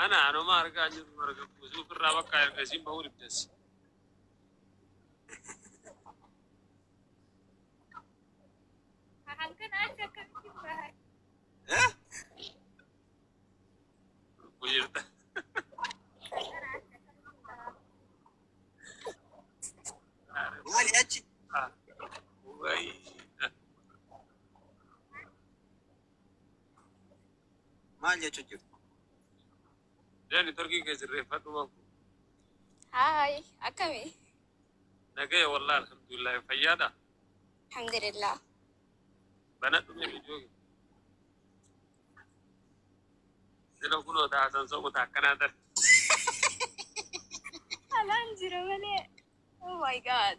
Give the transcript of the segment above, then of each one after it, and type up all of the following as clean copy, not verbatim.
Ana anuma argaa hin jiru arga buusuu ofirraa bakka ergasiin bahuu dibdes. Halkan achi akkamitti baha? Eh? Lubbuu jirta. Halkan achi akkamitti baha? Maali achi? Wayi. Maal jechuu jirtu? Deeni torkii kee sirreeffadhu mafu. Haay, akkami? Nagaya wallah alhamdulillah fayyaadha. Alhamdulillah. Banadhu mee viidiyoo kee. Sila kunoo taasan soqota akkanaa tar. Alaan jira malee. Oh my God.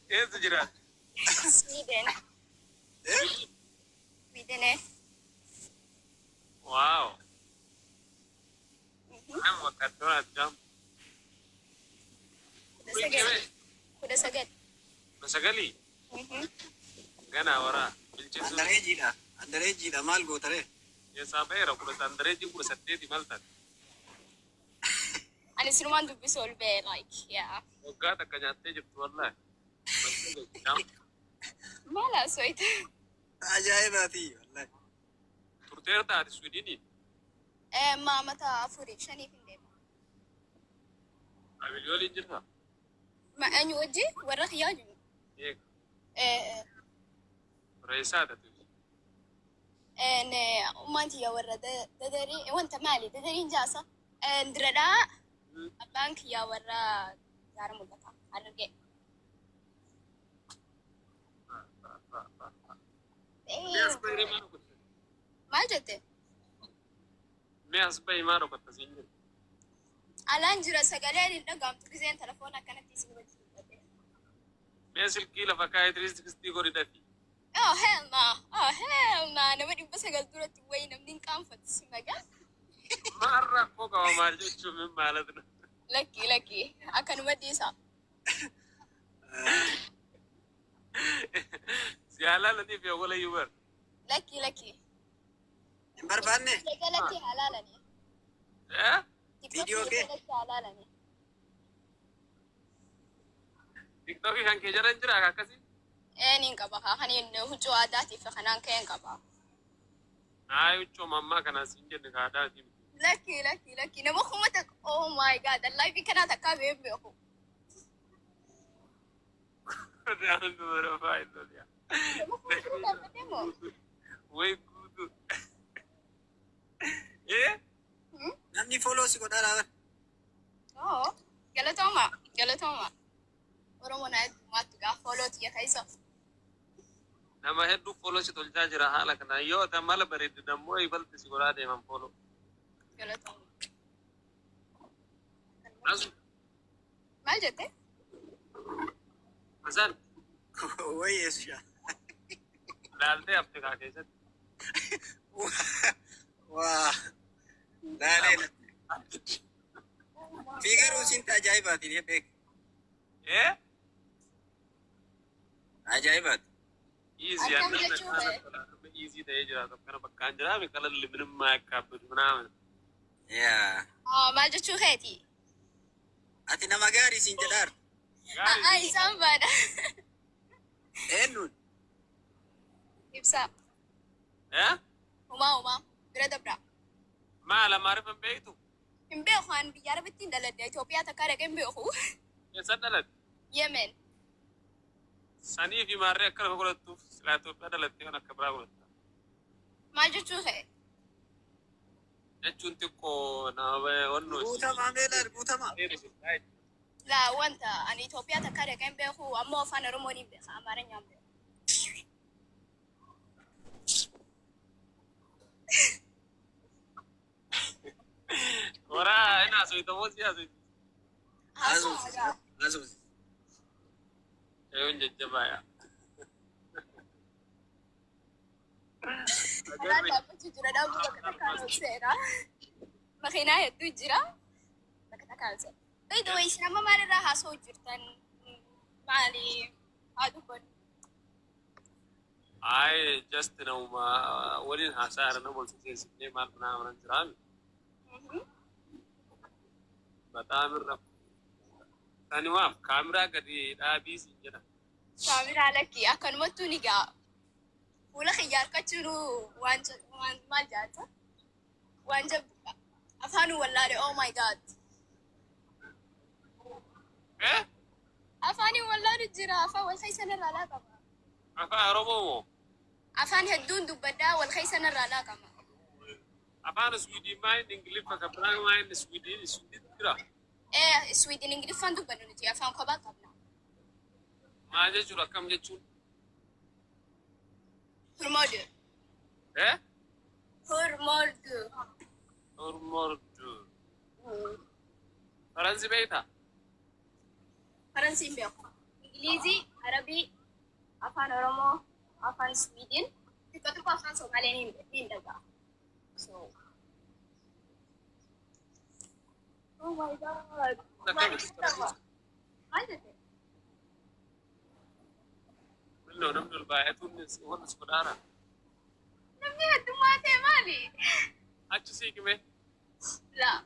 Eessa jiraata? Sweden. Eh? Sweden. Wow. Nama bakka Donald Trump. 19. 19. 19. Ganaa waraa. Bilcheessuu. Andareejiidha. Andareejiidha maal gootaree? Keessaa ba'eera kudha andareejiin 18 maal taate? Ani sinumaan dubbisu ol ba'e, like, yeah. Waggaa takka nyaattee jirtu wallaahi. Maal haasofta? Ajaa'ibaati wallahi. Turteerta ati Swidinii? Maamata afurii shaniif hin deema. Abilii waliin jirta? Ma eenyu wajji? Warra kiyyaa wajji? Eega. Eh, Reessaa taate. Ummaan tiyya warra dadarii wanta maali dadariin jaasa. Diradhaa abbaan kiyyaa warra gaara mul'ata Harargee. Mee as bahii maal dhokkatta? Maal jette? Mee as bahii maal dhokkatta siin jedhe? Alaan jira, sagaleen hin dhagaamtu giseen telefoona akkanatti isin wajji dubbate. Mee silkii lafa kaa'ee 360 godhi dafi. Oh hell no! Oh hell no! Nama 900 duratti wayi namni hin qaanfatu si magaa. Maal rakkoo qaba, maal jechuun min maalat na? Lakki lakki, akkanuma dhiisa. Si halaalaniif yaa walayyuu bar. Lakki lakki. Hin barbaanne? Jalatti halaalani. Eh? Viidiyoo kee? Jalatti halaalani. Tiktokii kan kee jala hin jira akkasii? Ee, niin qaba kaa kan inni huccuu aadaatiif kanaan ka'een qaba. Naayii huccuu ammaa kana siin jenne ka aadaatii miti. Lakki lakki lakki, nama 1000, oh my God, live kanaa takkaa beeku beeku. Nama 1000 dhaabbatee moo? Way guutuu. Eh? Namni follow si godhaa laaban. Oh, galatooma galatooma. Oromoo na heddumaattu gaa follow tiyya keessa. Nama hedduu follow si tolchaa jira haala kanaan. Yoo ta'an mala bareeddu dammoo ibalti si godhaa deeman follow. Galatooma. Asu. Maal jette? Hasan. Way yesusha. Laaltee Afrikaa keessatti. Waa. Laalee. Fi garuu isin ajaa'ibaati ni beek. Eh? Ajaa'ibaati. Easy. Akkam jechuu ta'e? Easy ta'ee jiraatu akkana bakkaan jiraame qalalli ምንም አያካብድ ምናምን። Yaa. Maal jechuu keeti? Ati nama gaarii siin jedhaar. A'aa, isaan baadha. Eenyuun? Ibsaa. Eh? Humaa humaa bira dabra. Maal, Amaariffa hin beektu? Hin beeku, an biyya Arabitti hin dhaladhe, Itoophiyaa takkaa dhaqee hin beeku. Eessa dhalatte? Yemen. Sanii fi maarree akka lafa godhattuuf silaa Itoophiyaa dhalattee kan akka biraa godhatta. Maal jechuu kee? Jechuun xiqqoo nama wannoo. Guutamaa meelaan guutamaa. Laa, wanta ani Itoophiyaa takkaa dhaqee hin beeku, ammoo afaan Oromoo ni beeka, Amaaranyaan beeku. Waraa inni haasofitamoo si haasofiti? Haasoo. Haasofsi. Yoon jajjabaa yaa. Karaa dhaabbachuu jira, dhaabuu bakka takkaan ol seenaa. Makiinaa hedduu jira. Bakka takkaan ol seena. By the way, isin amma maalirraa haasa'u jirtan? Maali? Haa dubbannu. Ay, just nama waliin haasaa nama wal seensifnee maal manaa manan jiraami. Bataam irra. Sanimaaf kaameraa gadi dhaabii siin jedha. Kaameraa lakkii akkanumattuu ni ga'a. Fuula kiyya harkachuun waan waan maal jaata? Waan jabduudha. Afaan wallaale, oh my God. Eh? Afaaniin wallaalu jira, afaan wal keessa narraa laaqama. Afaan Oromoo moo? Afaan hedduun dubbadhaa, wal keessa narraa laaqama. Afaan Swiidin maa inni Ingiliffa kan biraa maa inni Swiidin Swiidin jira. Ee, Swiidin Ingiliffaan dubbannu, nuti afaan kophaa qabna. Maal jechuudha, akkam jechuun? Hur mår du? Eh? Hur mår du? Hur mår du? Faransi beektaa? Faransiin beeku. Ingilizii, Arabii, Afaan Oromoo, Afaan Swiidin, xiqqoo xiqqoo Afaan Somaalee ni dhaga'a. So. Oh my God. Maal qaba? Maal jette? Milloo namni ol baay'atuun wanti si godhaara. Namni heddummaa ta'e maali? Achi siiqime. Laa.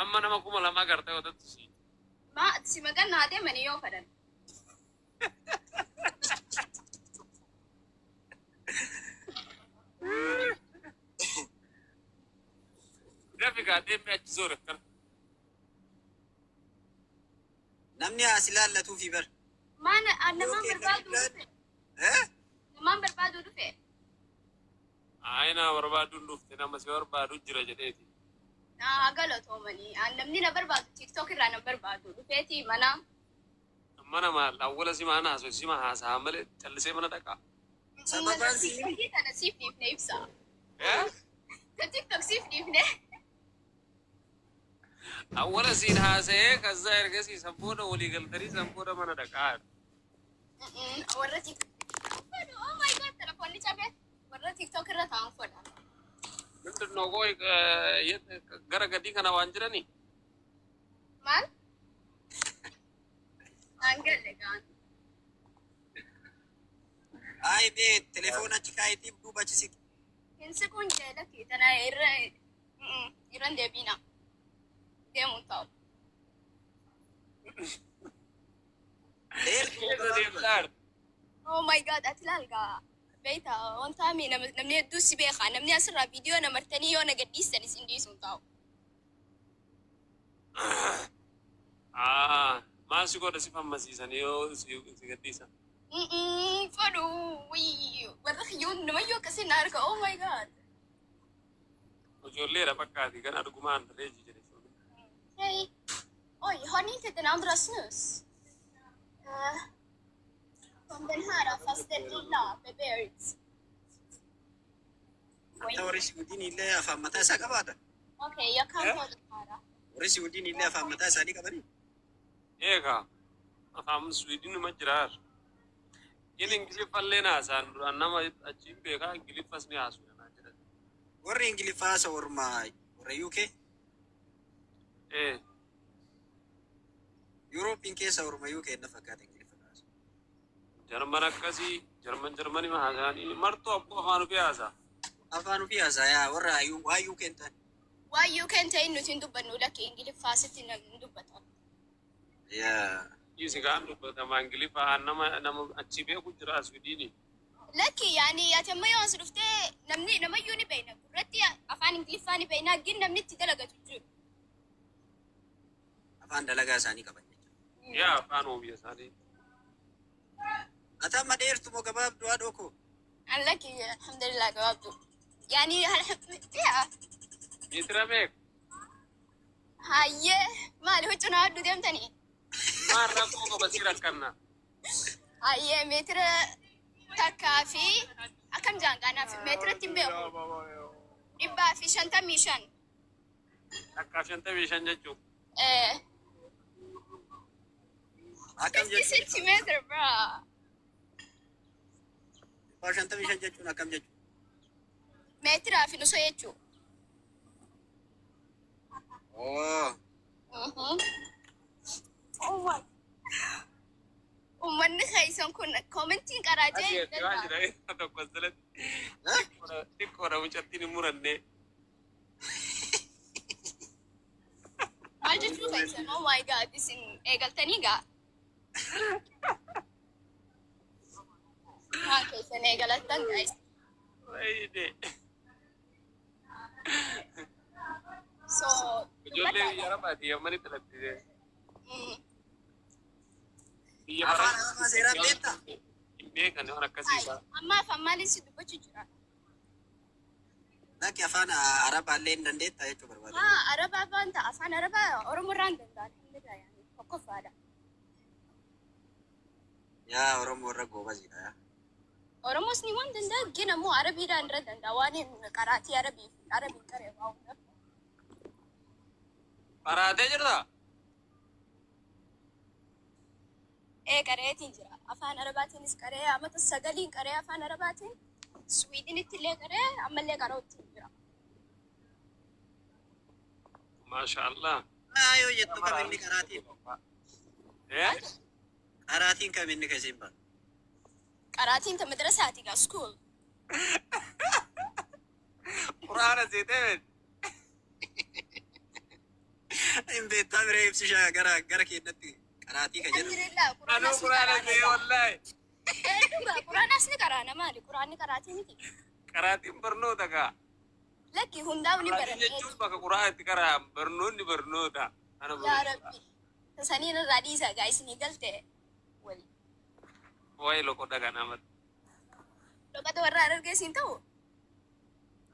Amma nama 2000 gartee odatti siqi. Ma si maqaan naa deemanii yoo fedhan. Dafi gaa deemee achi zoore akkana. Namni as ilaallatuufi bar. Maan namaan barbaaduu dhufe. Eh? Namaan barbaaduu dhufe. Ayi, nama barbaaduun dhufte, nama si barbaadu jira jedheeti. Naa galatoomanii. Namni na barbaadu TikTok irraa na barbaadu dhufeeti mana. Mana maal awwala sima ana haasoo sima haasaa malee callisee mana dhaqaa. Sababaan si TikTokii tana siif dhiifne ibsa. Eh? Ka TikTok siif dhiifne. Awwala siin haasa'ee kazzaa ergasii san booda walii galtanii san booda mana dhaqaa. Warra TikTok. Oh my God, telefoonni cabe. Warra TikTok irra taa'an fodha. ምንድን ነው ቆይ gara gadii kana waan jiranii? Maal? Aan galle gaan. Ay bee, telefoona achi kaayitii duuba achi siqi. Hin siquun jeelaki tana irra irra hin deebiina. Deemuun ta'u. Dheertuu Keessa deemtaa. Oh my God, ati laal gaa. Beektaa, wanta mi namni hedduu si beeka. Namni asirraa viidiyoo namartanii yoo na gadhiistan isin dhiisuun ta'u. Maal si godha si fammasiisan yoo si gadhiisan? Fadhu warra kiyyoon namayyuu akkasii na arga. Oh my God. Ijoolleedha fakkaati kan argumaan reeji jedhe. Hej. Oj, har ni inte den andra snus? Som den här fast den lilla med berries. Oj. Warri Siwiidin illee afaan mataa isaa qabaata. Okej, jag kan Eh? ta den här. Warri Siwiidin illee afaan mataa isaanii qabanii. Eegaa afaan Swiidinuma jiraar. Inni Ingiliffallee haasaan duraan nama achiin beekaa Ingiliffas ni haasu jedhan jedhan. Warri Ingiliffaa haasa warma warra UK. Ee. Yuuroopiin keessa warma UK na fakkaata Ingiliffa haasu. Jarman akkasii Jarman Jarmanii haasa'anii martuu abboo afaan ofii haasaa. Afaan ofii haasaa yaa warra waa UK hin taane. Waa UK hin ta'in nuti hin dubbannu, lakki Ingiliffaa asitti hin dubbatan. Yaa. Dhiisi kaan dubbatama Ingiliffaa nama nama achi beeku jira Swiidinii. Lakki yaani ati amma yoo as dhuftee namni namayyuu ni beekna. Gurratti afaan Ingiliffaa ni beekna, gin namni itti dalagatu jiru. Afaan dalagaa isaanii qaban jechuudha. Yaa afaan biyya isaanii. Ati amma dheertu moo gabaabduu, haadhoo koo? An lakki, alhamdulillah, gabaabduu. Yaani yaa. Meetira meeqa? Hayyee, maali huccuu na hadduu deemtanii? Maal rakkoo qaba si rakkanna? Hayyee, meetira 1 fi akkam jaangaanaaf meetiratti hin beeku. 155. 155 jechuun. Eh, Akkam 50 jechuun? Centimeter, bro. 155 jechuun akkam jechuun? Meetiraa fi nusoo jechuu. Oo. Oh my. Uummanni Wanni keessan kun commentiin qaraajee hin Ati waan danda'amu. jira tokko asirratti xiqqoodha mucattiin hin muranne. Maal jechuu keessan? Oh my God, isin eegaltanii gaa? Maa keessan eegalattan, guys. Wayne. So, Ijoollee biyya Arabaati Yamanitti dhalatte. Biyya Afaan Arabaa seeraan beektaa? Hin beekan waan akkasii isaa. Amma afaan maaliin si dubbachuu jira? Lakki, afaan Arabaallee hin dandeettaa jechuu barbaade. Haa, Arabaa afaan ta'a. Afaan Arabaa Oromoo irraa hin danda'a. Alhamdulillah, yaani tokkoffaadha. Yaa Oromoo irra goobaziidha yaa. Oromoos ni waan danda'a, gin ammoo Arabiidhaan irra danda'a. Waan hin qaraatii Arabii Arabiin qaree waa hunda. Paraatee jirtaa? Ee, qareetiin jira. Afaan Arabaatiinis qaree, amata 9n qaree afaan Arabaatiin. Swiidinitti illee qaree, ammallee qarootti jira. Maasha Allah. Yoo jettu kam inni qaraatiin? Eh? Qaraatiin kam inni keessiin ba'a? Qaraatiin ta madrasaati gaa, school. Quraana seetee. Hin beektaa biree ibsishaa gara gara keenyatti qaraatii ka jedhamu. Alhamdulillah, Anuu Quraanas ni quraana qaraana see gaa. wallahi. Ee, dhugaa, Quraanas ni qaraana maali? Quraanni qaraatii miti. Qaraatiin barnoota gaa. Lakki, hundaa'u ni Qaraatiin baranne. jechuun bakka quraana itti qara'an, barnoonni barnoota. Ana Yaa barnoota. Rabbi. Saniin irraa dhiisa gaa, isinii galte. Wali. Waa'ee loqoda kanaa mata. Loqota warra Harargee siin ta'u?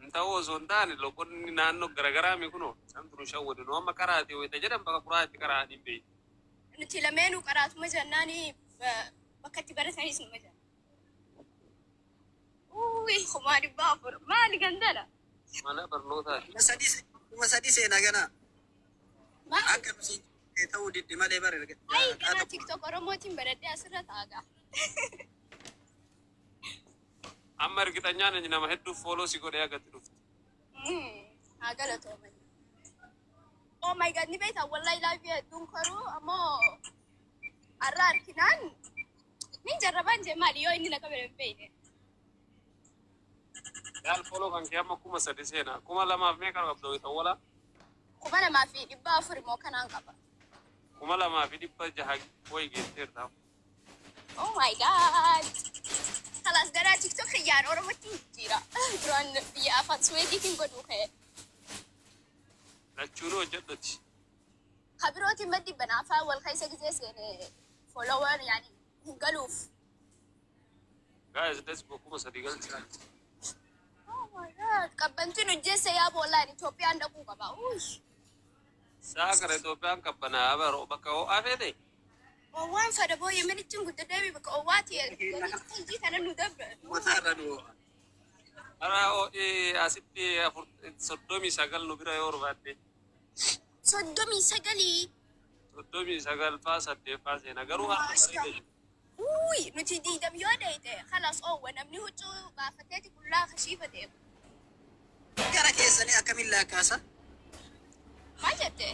Hin ta'u osoo hin taane, loqonni naannoo garagaraa mi kunoo isaan tunu shawwadu nu amma qaraatii wayita jedhan bakka quraana itti qara'an hin beeku. Nuti lameenuu qaraatuma jennaani, bakka itti baratanis numa jenna. Uui, 400,000 maali gandala? Mana barnootaati. 3000 seenaa gana. Maali? Akka nuti ta'uu diddi malee bara. Ay, gara TikTok Oromootiin baradhee asirra taa'a. Amma ergitanyaan nama hedduu follow si godhee agatti dhufte. Haa galatoomani. Oh my God, ni beektaa, wallahi live hedduun karuu ammoo har'a harkinaan ni jarrabaan jee, maali yoo inni na qabe hin beekne. Yaal, follow kan kee amma 3000 seenaa. 2000 fi meeqa qabda wayita wala? 2400 immoo kanaan qaba. 2600 wayi geetteerta. Oh my God. Kalaas, gara TikTok kiyyaan Oromootti jira. Duraan biyya afaan Suweediitiin godhuu ka'e. Lachuunuu hojjedhuti. Kabirootiin maddi banaa afaan wal keessa gisee seene follower yaani hin galuuf. Guys, let's go, 3000 galcha. Oh my God. Qabbantiin hojjeessa yaa boollaan Itoophiyaan dhaquu qaba. Uy. Saa kana Itoophiyaan qabbanaa baroo bakka ho'aa feete. Owwaan fada boo, Yemenitti guddadhee bakka owwaati. Galii kana nu dabra. Mataa irra nu Hara asitti 39 nu bira yoo barbaadde. 39. 39 faa 8 faa seena garuu har'a bareeda jiru. Uy, nuti 20 yoo dheeyte kalaas oowwa, namni huccuu baafateeti qullaa kashiifa deema. Gara keessanii akkamiin lakkaasa? Maal jette?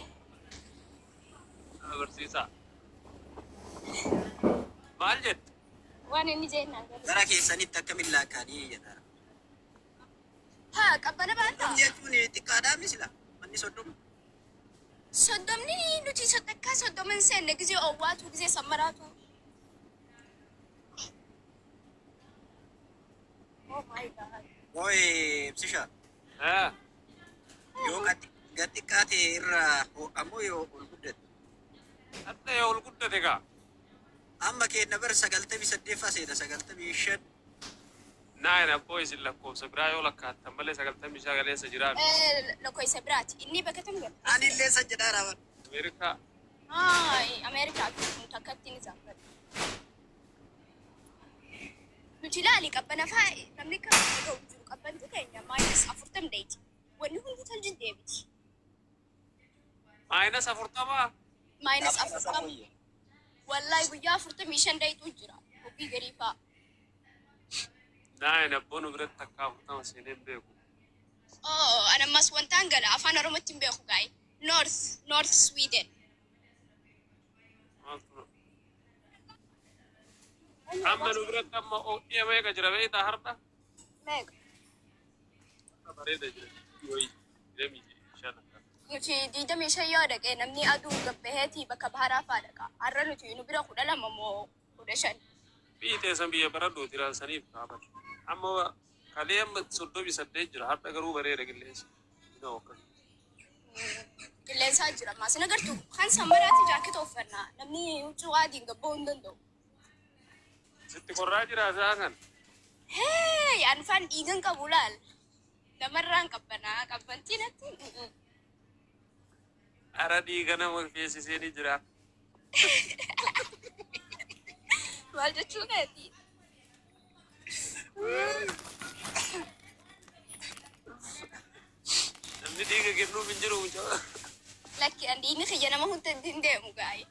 Agarsiisa. Maal jette? Waan inni jennaan galu. Gara keessanitti akkamiin lakkaanii jedha. Haa, qabbana baata. Jechuun xiqqaadhaa misila. Manni 30. 30ni nuti takkaa 30 hin seenne, gisee oowwaatu, gisee sammaraatu. Oh my God. Ooyi ibsisha. Eh, Yoo gad xiqqaate irra ammoo yoo ol guddate. Hadda yoo ol guddate gaa. Amma keenya bar 98ffaa seena, 95. Naan abboo, isin lakkoofsa biraa yoo lakkaattan malee 99 eessa jiraa? Lakkoofsa biraati. Inni bakka tam gala? Ani illee san jedhaa raaban. Ameerikaa. Haay, Ameerikaa fi takkatti ni zaanfadha. Nuti ilaali, qabbana faa namni kan dhaga'u jiru, qabbanti keenya -40 deeti. Wanni hundi talji deebiti. -40? -40. Wallahi guyyaa 45 deetu jira. Hoggii garii faa. Naan abboo, nu biratti takka 40 seenee hin beeku. Oh, ana ammas wantaan gala afaan Oromootti hin beeku gaa'e. North Sweden. Maaltu Amma nu biratti amma ho'i meeqa jira beektaa har'a? Meeqa? Bareeda jira. Yoo 25 akka. Nuti 25 yoo dhaqee namni aduu gabbaheetii bakka baharaa fa'aa dhaqa. Har'a nuti nu bira 12 moo 15. Biyyi teessan biyya baradhuuti saniif kaabatu. Amma kalee amma 38 jira. Har'a garuu bareeda qilleensi. Inoo akkas. Qilleensaa jira. Maas agartu kan sammaraatti jaaketa uffannaa. Namni huccuu adiin gabba'uu hin danda'u. Sitti qorraa jira sa'a kan. Hee, anfaan dhiigan qabu laal. Namarraan qabbanaa qabbantii natti. Ara dhiiga nama feesisee ni jira. Maal jechuu keeti? Namni dhiiga kennuuf hin jiru mucaa. Lakki an dhiigni kiyya nama hunda hin deemu gaa'e.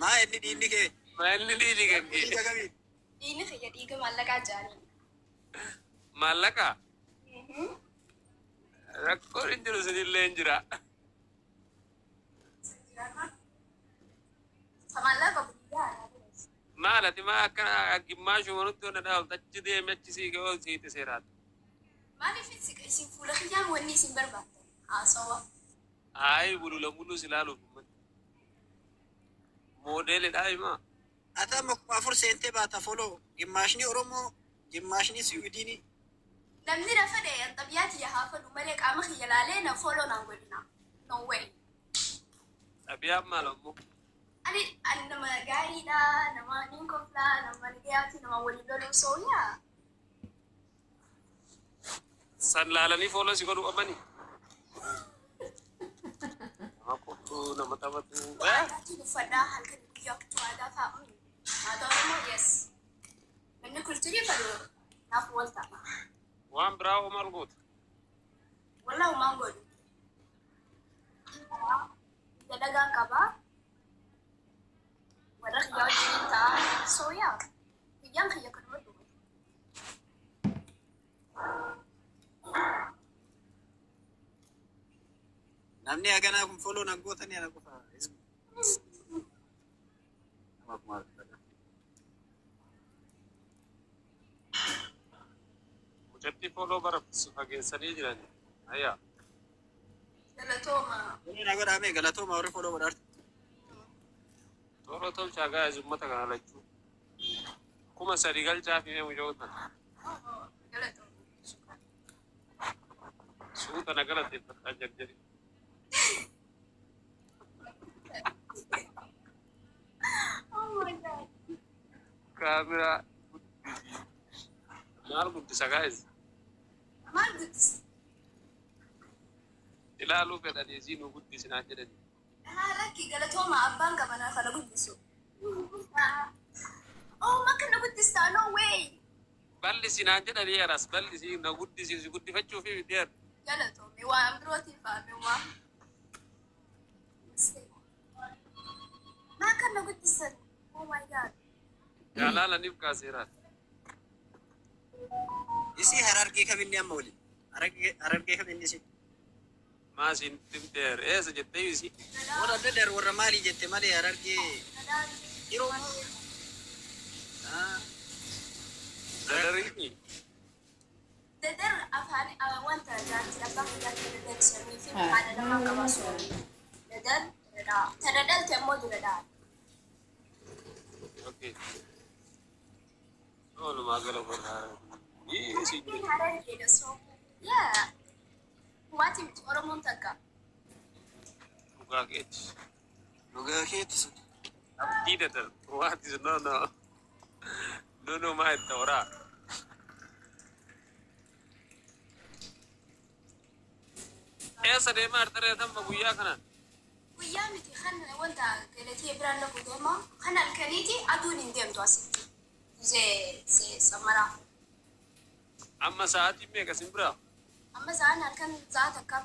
Maa inni dhiigni kee? Maalli dhiigni kan kee? Dhiiga kamii? Dhiigni kiyya dhiiga maallaqaa jaanii. Maallaqa? Rakkoon hin jiru sinillee hin jira. Maallaqa guddaa. Maal ati maa akkana gimmaashuma nutti hona dhaabtu achi deemi achi sii ga'oo siiti seeraati. Maaliif isin fuula kiyyaan wanni isin barbaaddan? Haasawa. Ayi bulula mulus ilaaluuf uummanni. Moodeelidha himaa. Ati amma 4000 seentee baata follow. Gimmaashni Oromoo, gimmaashni Siwiidinii. Namni na fedhe xabiyaa tiyya haa fedhu malee qaama kiyya laalee na follow naan godhina. No way. Xabiyaan maal ammoo? Ani nama gaariidha, nama niin koflaa, nama nagayaati, nama waliin loluu so yaa. San laalanii follow si godhuu qabani. Nama kofluu, nama taphatu. Aadaatiin uffadhaa halkan guyyaa huccuu aadaa fa'a. Aadaa Oromoo, yes. Namni kulturii fedhu naaf wal ta'a. Waan biraa hoo maal goota? Walaa homaan godhu. Dalagaan qabaa. Warra kiyyaa wajjin ta'a. So yaa. Guyyaan kiyya kanuma dhume. Namni haganaa kun follow nan gootanii ana qofa. Nama 4000. Mucattii follow bara fageessanii jiran. Ayyaa. Galatooma. Follow na godhaa mee galatooma warri follow godhaartu. Toora tolchaa gaa'es uummata kana lachuu. 3000 galchaa fi mucoo tana. Galatooma. Suuta na galateeffadhaa jarjari. Oh my God. Kaameraa guddisii. Maal guddisa gaa'es? Maal guddis? Ilaaluu fedhanii isii nu guddisinaa jedhani. Haa, lakki galatooma abbaan qabanaa kana guddisu. Oh, makka na guddistaa, no way. Bal'isinaan jedhanii aras bal'isii na guddisiisu guddifachuu fi miti. Galatoomi waan birootiif faame waa. Maa kan na guddisan? Oh my God. Jaalalaniif kaaseeraati. Isii Harargee kaminni amma waliin? Harargee kaminni isin? Maasiin timteer eessa jettee isii? Warra Dadar warra maalii jette malee Harargee yeroo Dadariini. Dadar afaan wanta jaartii abbaa kiyyaatti dadar sanii fi haadha lamaan qabaa sun. Dadar dadadaa. Tadadalte ammoo dadadaa. Okay. Oolumaa gala warra isii Harargeen Harargeedha so. Yeah. Waati miti Oromoon takka. Dhugaa keeti. Dhugaa keetti sun. Abdii dadar. What is no no. No no maa itti horaa. Eessa deemaa artaree tamma guyyaa kanaan? Guyyaa miti kan wanta galatee biraan lafu deema kan halkaniiti aduun hin deemtu asitti. Se samaraa. Amma sa'aatiin meeqa sin biraa? Amma sa'aan halkan sa'a takkaa.